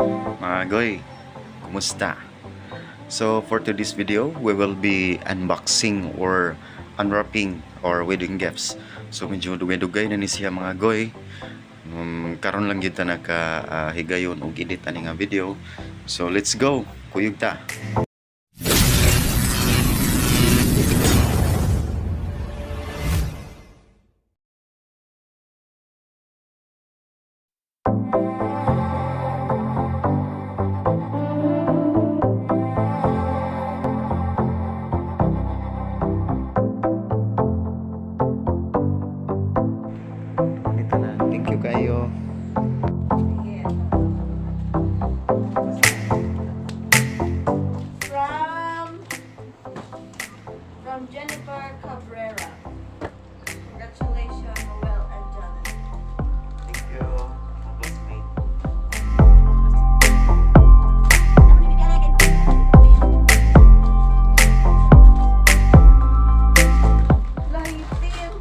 Mga goy, kumusta? So for today's video, we will be unboxing or unwrapping our wedding gifts. So medyo dugay-dugay na ni siya, mga goy. Karon lang gyud ta naka higayon og edit ani nga video. So let's go. Kuyog ta. Dito na. Thank you kayo. From Jennifer Cabrera. Congratulations, Noel and Janet. Thank you. Classmate. Lighting.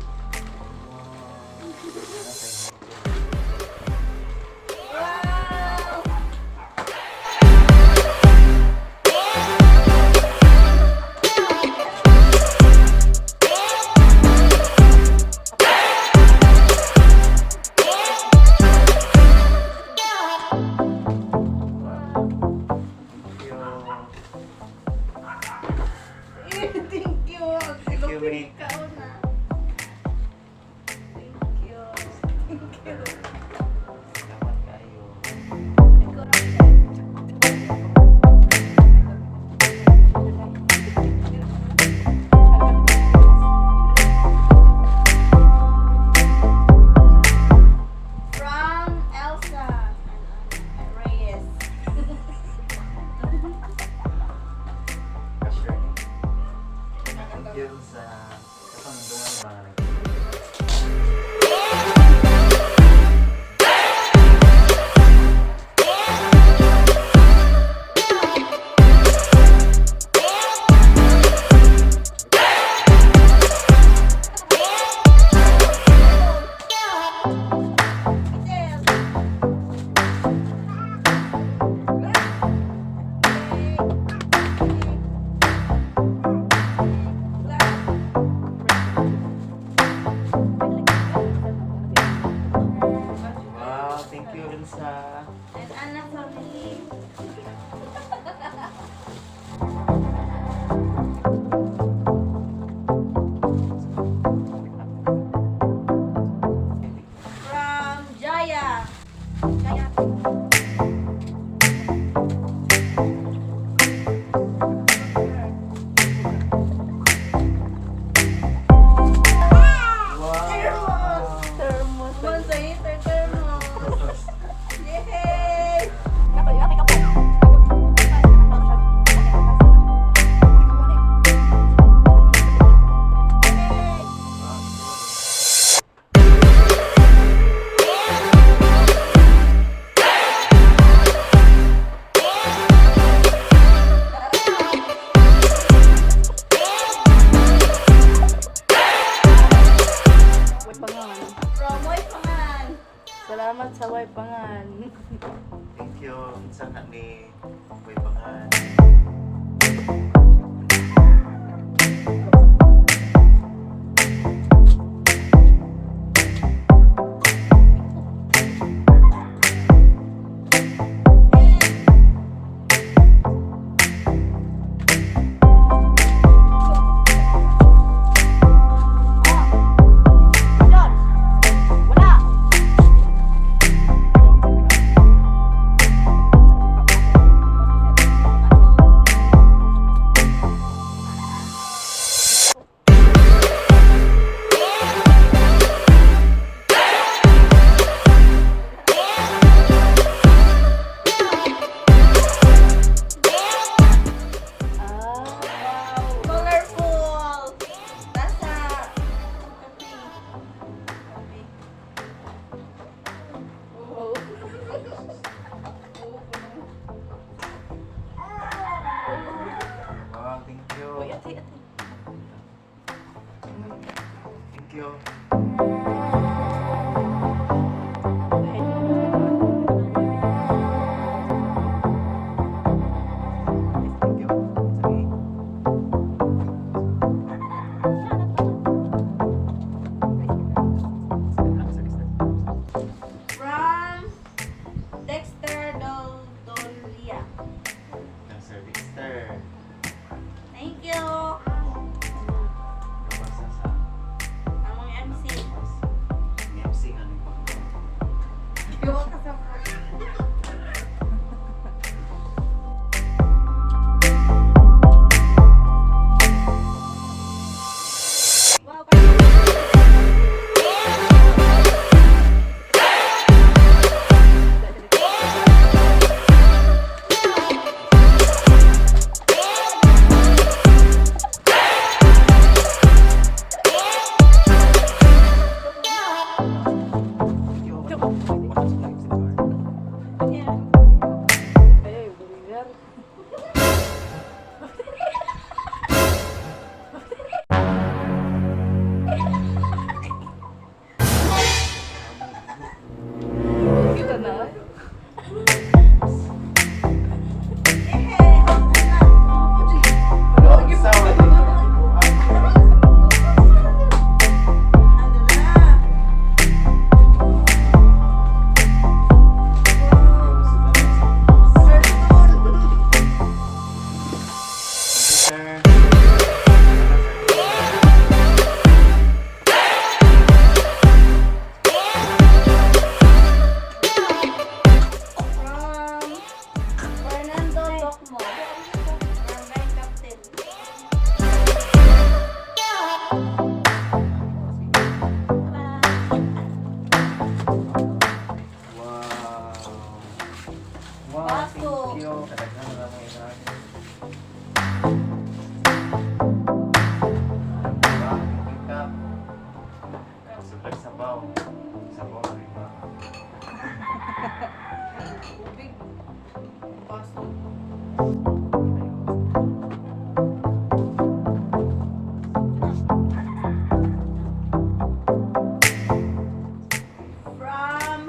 Wow! Thank you. Thank you. Thank you, mate. Ikaw na. Thank you. Thank you. Salamat kayo. Ikaw na. From Elsa and Reyes. Cashier ni. Thank you sa katong dungan ba nga nag- Wow, thank you, Elsa. And Anna family. From Jaya. Jaya. Wow. Thermos. Thermos. Thermos. Yay! Pangan. From Moy Pangan. Salamat sa way pangan. Thank you. Unsa ka ni Boy Pangan. Wala. Ah, Wow. Colorful. Nasa kape. Kape. Oo. Wow, thank you. Uy, ate, ate. Thank you. Ay. Yay! Ano na? Sir Tol. From Fernando Tocmo. Barangay Captain. Wow. Wow, Baso. thank you. Talagang maraming maraming. Diba? Pick up. Sobrang sabaw. Sabaw na iba. Tubig. Baso. From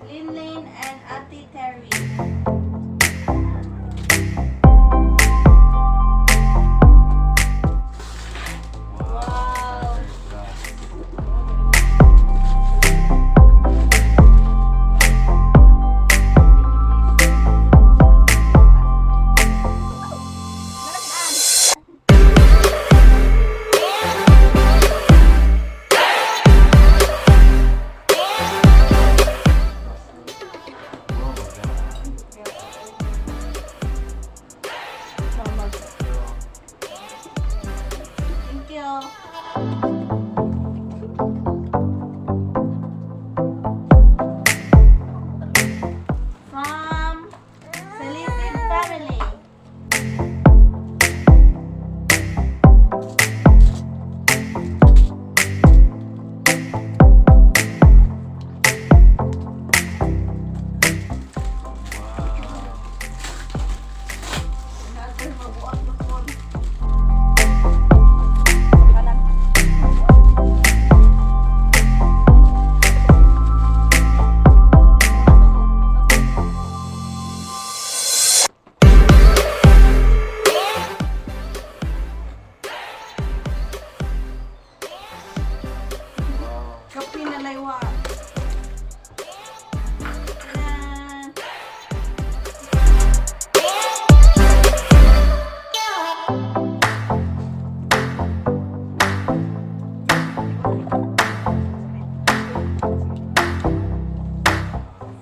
Lin Lin and Ate Terry. Wow. Mamag. Thank you. From Salisib family. Natin mabuak na phone. Kanan. Kape na laywa. Tadan!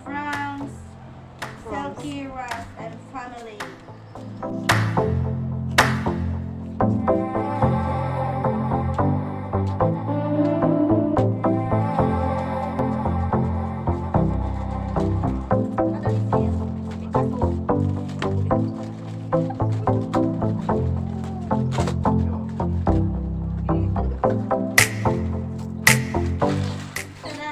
France, Selkie Ras and family. Ta-da!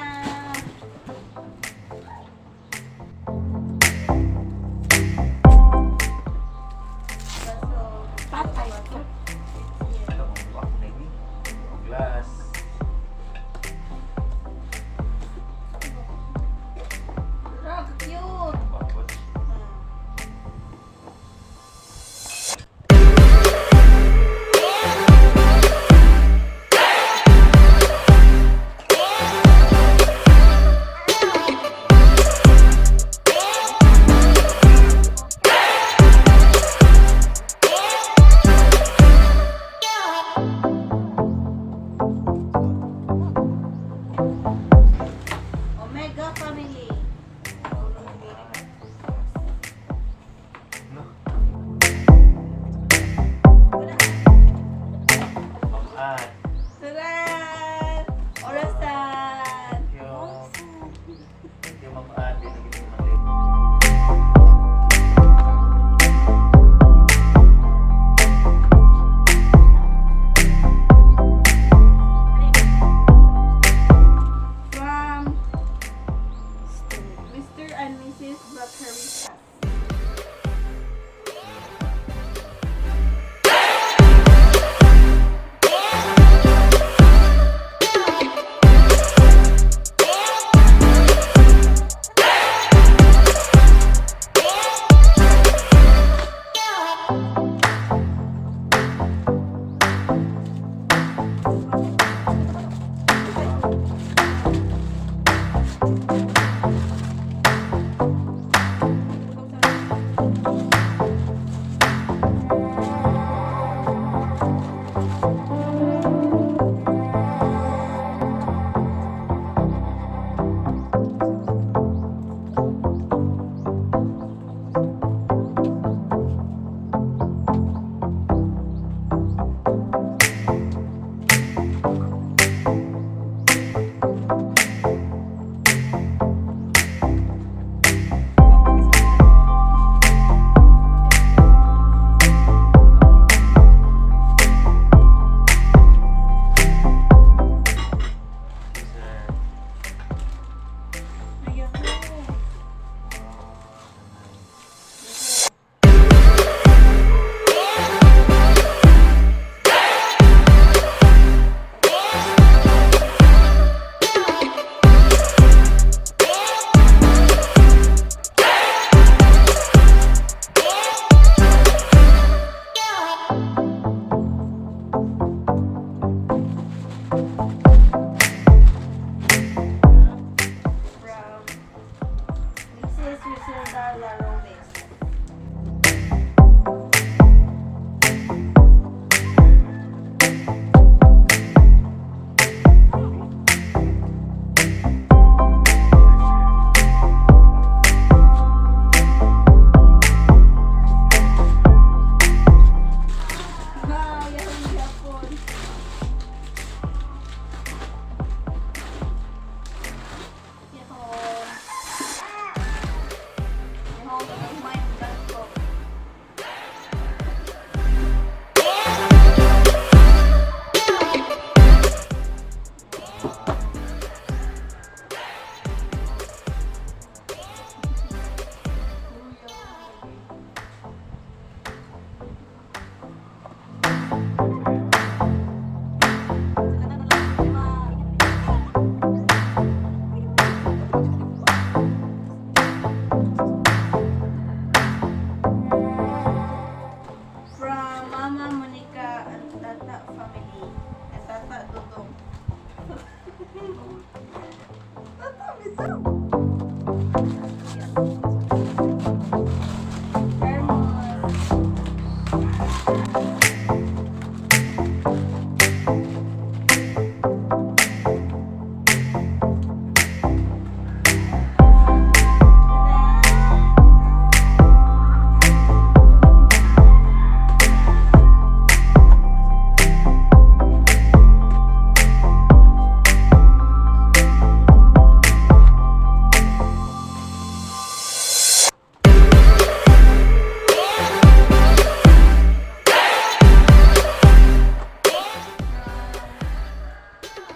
Robes. Wow, yahong yapon. Yahong. Yahong, gamay ang bangko. From Mama Monica and Tata family. And Tata Dudong. Tata bitaw. Hermos.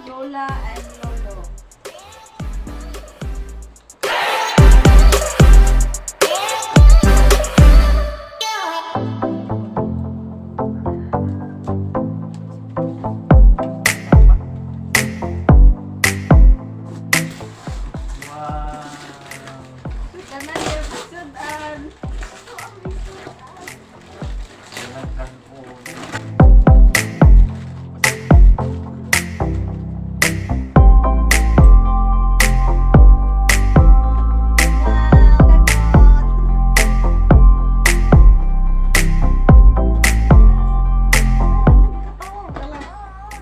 Lola and Lolo. Wow. Tanan yung sudan. Walang kanon. Wow, kakot.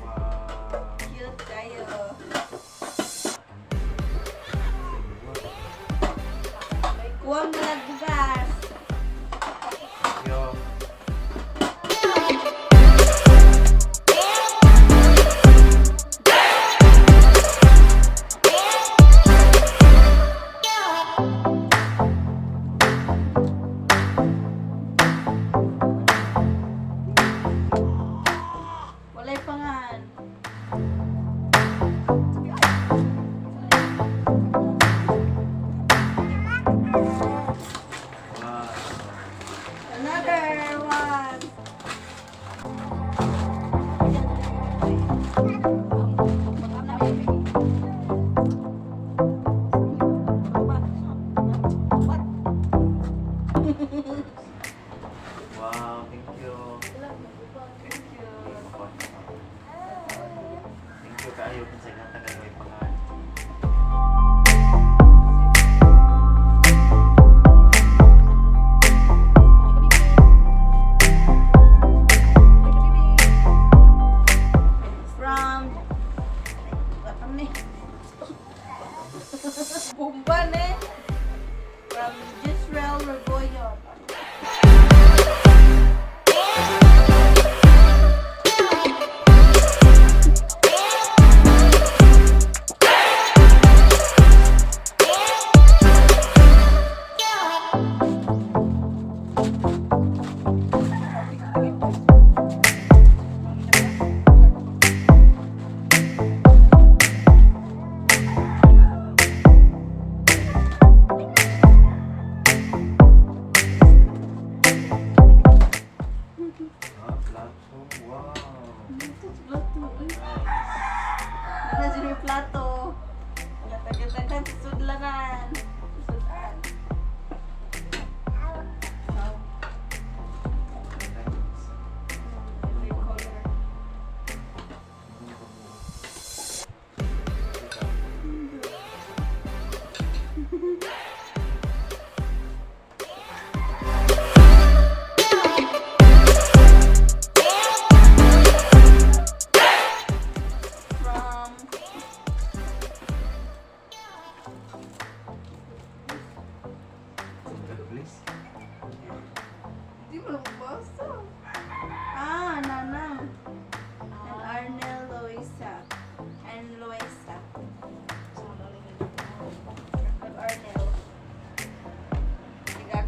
Wow. Cute kayo. Kuwang malagbugas. Yo. Walay pangan. Wow. Another one. Wow, thank you. Thank you. Thank you kaayo kung sa inatagan may pangalan. From ano ni? Bumban eh. From Jisrael Regoyo.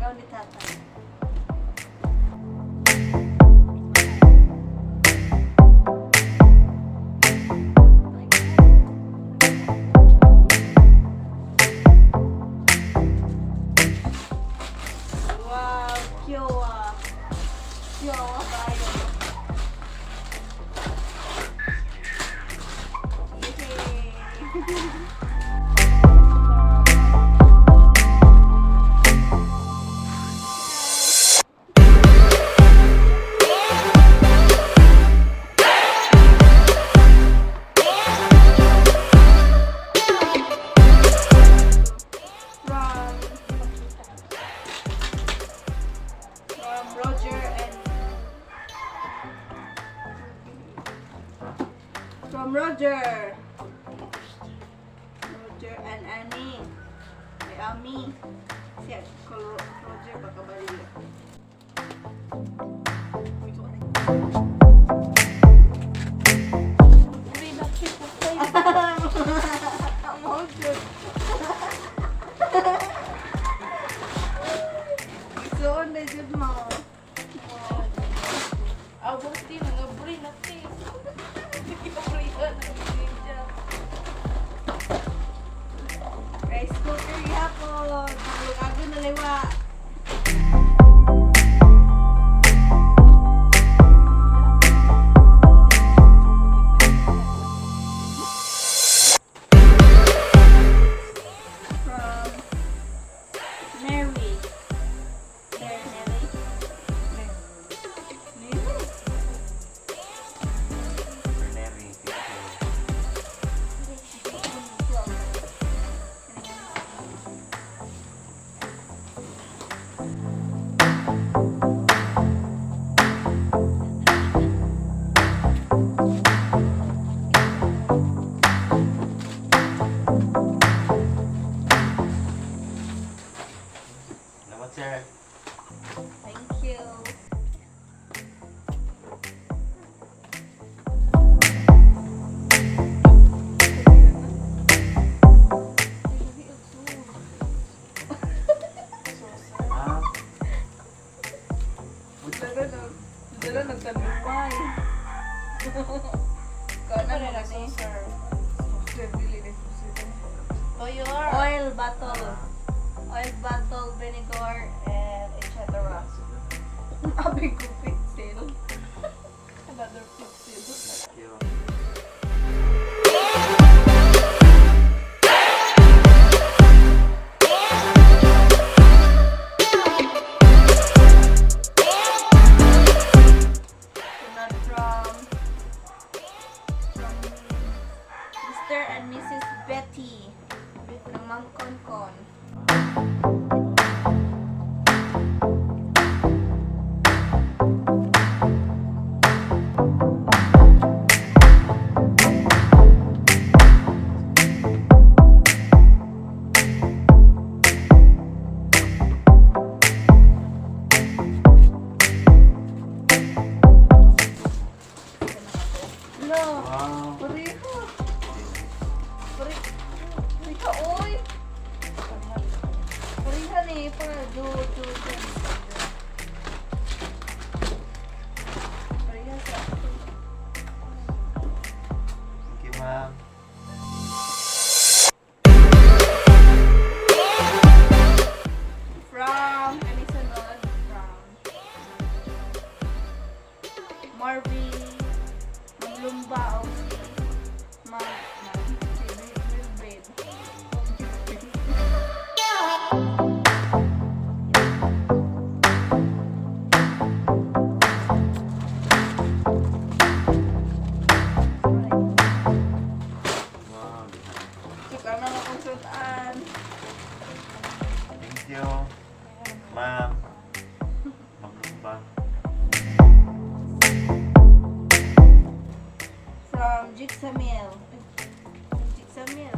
Ikaw ni tata. Wow, kyowa. Kyowa tayo. Yay! From Roger and from Roger. Roger and Annie. May Ami. Siya, call Roger baka barilo. Mo good. Isuon na jud mo. Abot din, nangabri na ti. Nangabri na siya. Rice cooker gihapon. Panglugago na liwa. From Mary. Mary, Mary. Mary. Mary, thank you. Salamat, sir. Thank you. Ah, Dala nagtaluway. Kau na Ano na ni? saucer? Saucer, dili na saucer. Toyor. Oil bottle. Oil bottle, vinegar, and etc. Abi ko pixel. Another pixel. thank you. Sunod from Mr. and Mrs. Betty ng Ma'am Concon. No. Wow. Pareho. Pareho, oy. Pareho ni, para do, do, do. Pareho sa Thank you, ma'am. From, ano yung sunod? From Marvin, Ma'am Lumba, o si Ma'am, Ma'am, si Wilbred. Wow. Suka na akong sudan. Thank you, ma'am. Ma'am Lumba. From Jigsamil. Jigsamil.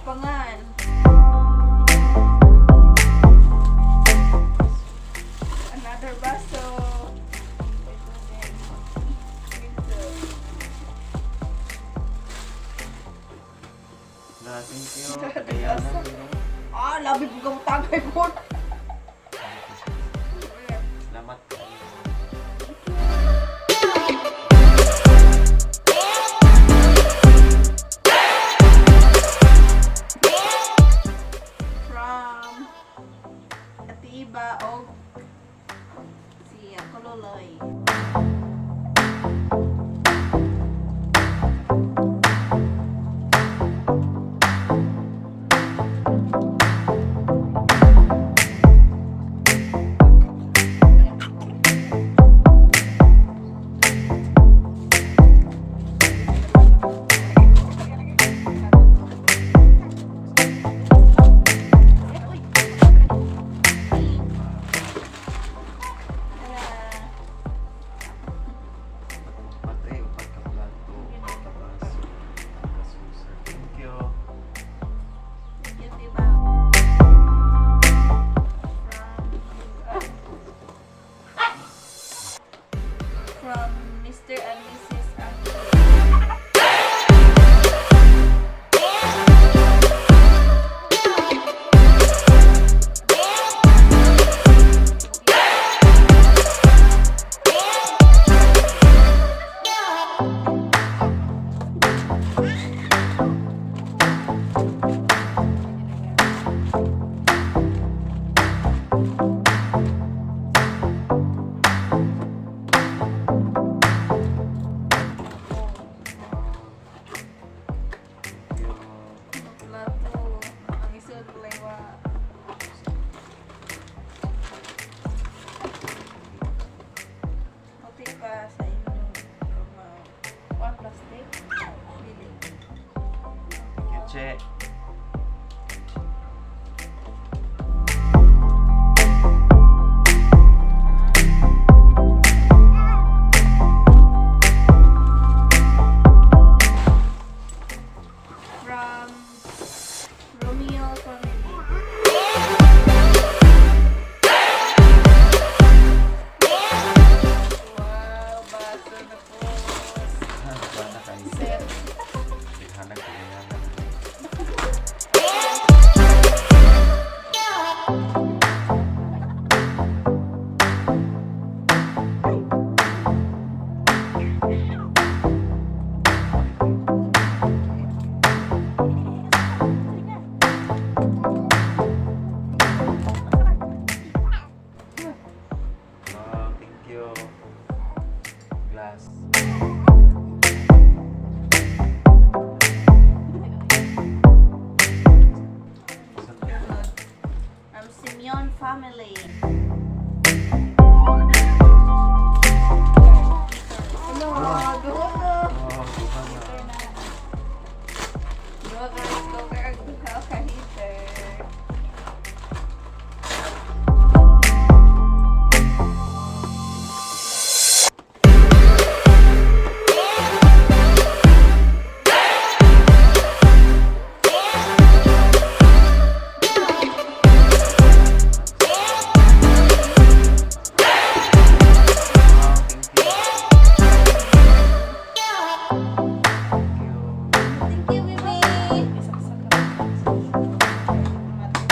Upangan. Another baso. Ito din. Ito. Na, thank you. Kagayanan. Ah, labi po kang tagay po. Salamat. From Ate Iba o si Ako Loloy. Patay, upat ka plato, upat ka baso, upat ka susa. Thank you. Thank you, Tiba. From Mr. and Mrs. Angelo. Thank you. Plato. Ang isod lewa. Puti pa sa inyong mga One plastic. feeling. Thank you, Che. From Romeo family. Wow, baso na po. Wala kayo. Set. Sighanag, kagayanan. Wow, thank you. Glass. From Simeon family. Ano? Duha na. Wow, duha na. Duha ka rice cooker. Duha ka heater. Wow, thank you. Thank you. Thank you, Bibi. Isaksak ka. Thank you.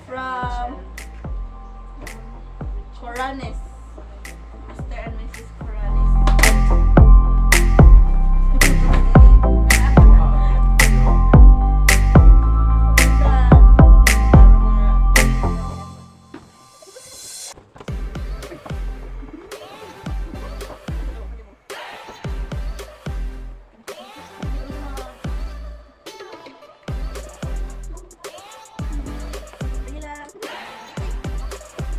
From Coranes. Mr. and Mrs. Coranes. Wow, thank you.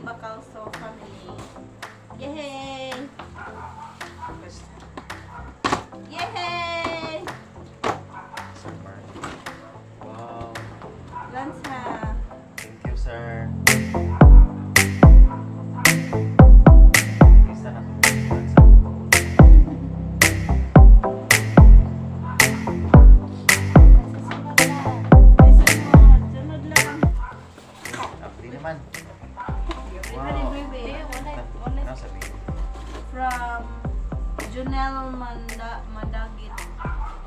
Bacalso family. Yay! Yay! Sir Mark. Wow. Lansa. Thank you, sir. Isa na to. Sa sunod na. Ay, sunod. Sunod lang. Abri naman. Wow. Hindi, wala. Wala. Ano sabihin? From Junel Mandagit.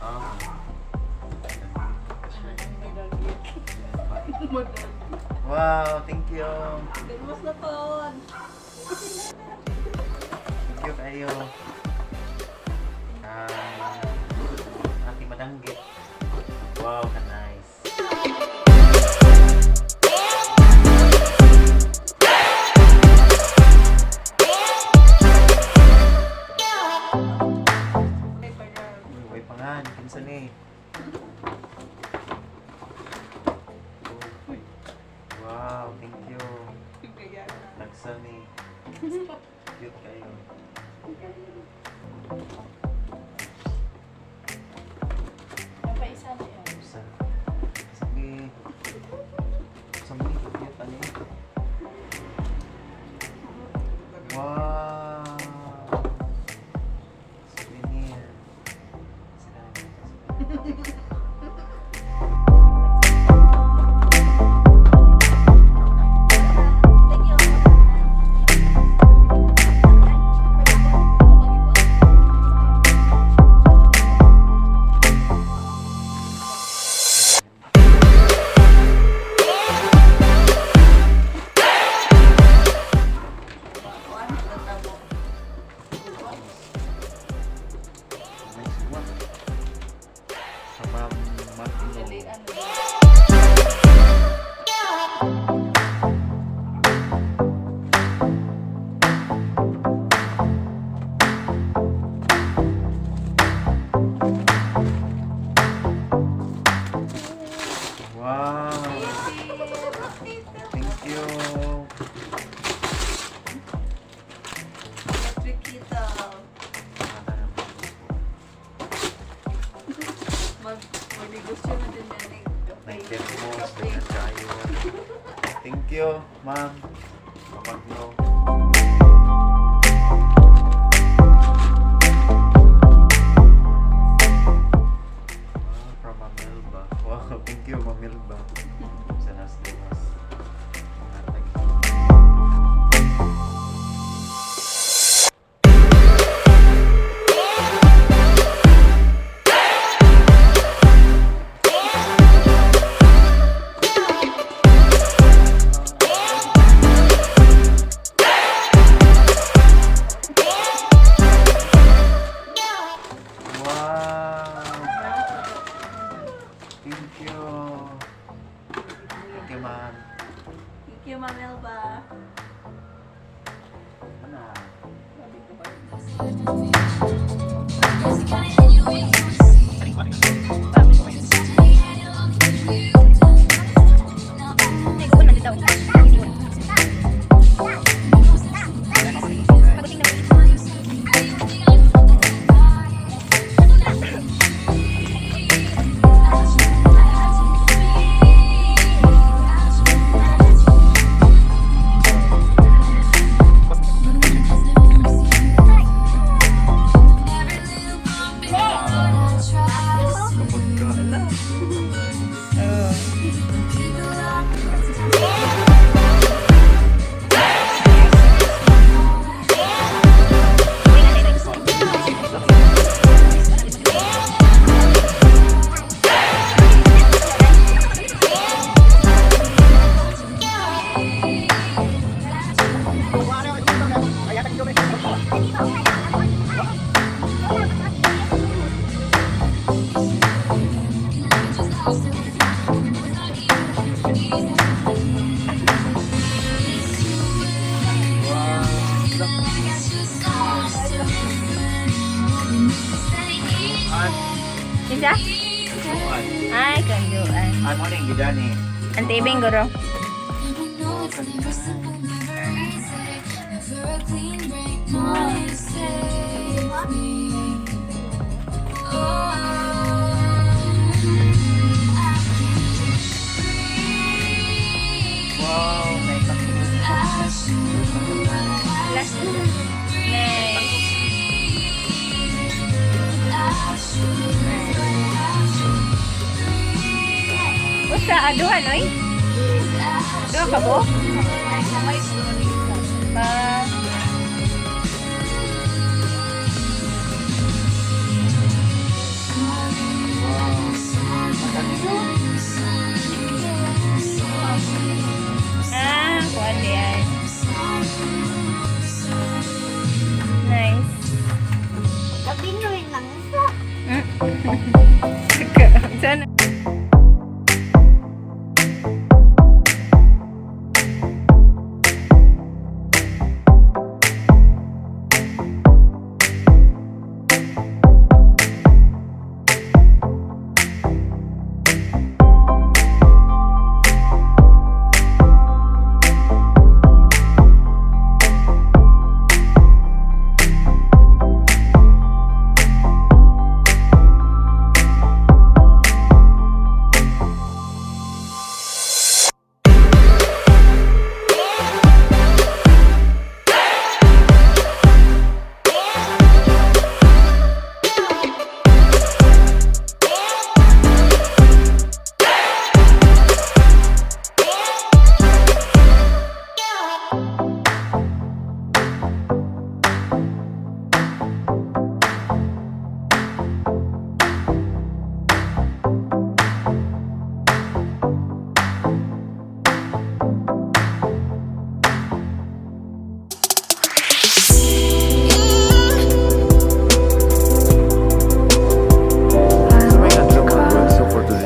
Ah. Wow, thank you. Ganmos na po. Thank you kayo. Ah, Ate Madanggit. Wow, ka-nice. Uy, way pangan. Kinsa ni? Wow, thank you. Tagsa ni. Cute kayo. Napaisa niya. Sa sabi sa muli cute ano yun? Wow. Souvenir. Sila. Thank you. Nice one. Sa Ma'am Magno. Dali, ano. Wow. Thank you. Electric kettle. Magnegosyo na din yan eh. May thermos, daghan kayo. Thank you, ma'am. Mamagno. Ah, from Ma'am Melba. Wow, thank you, Ma'am Melba. Sa Las Vegas. Mga tag- Wow! Thank you. Thank you, ma'am. Thank you, Ma'am Elba. Ano? Kapag ka. Isa? Ay, kanduan. Ano na yung gidani? Ang tibing guro. For a clean break, please save me. Oh, I can't breathe. Wow, may Without you, Last. Next. without you, without you, Usa, duha, noy? Duha ka bo? Pa. Ah, kuan di ay. Nice. Kapinoy lang isa. Sana.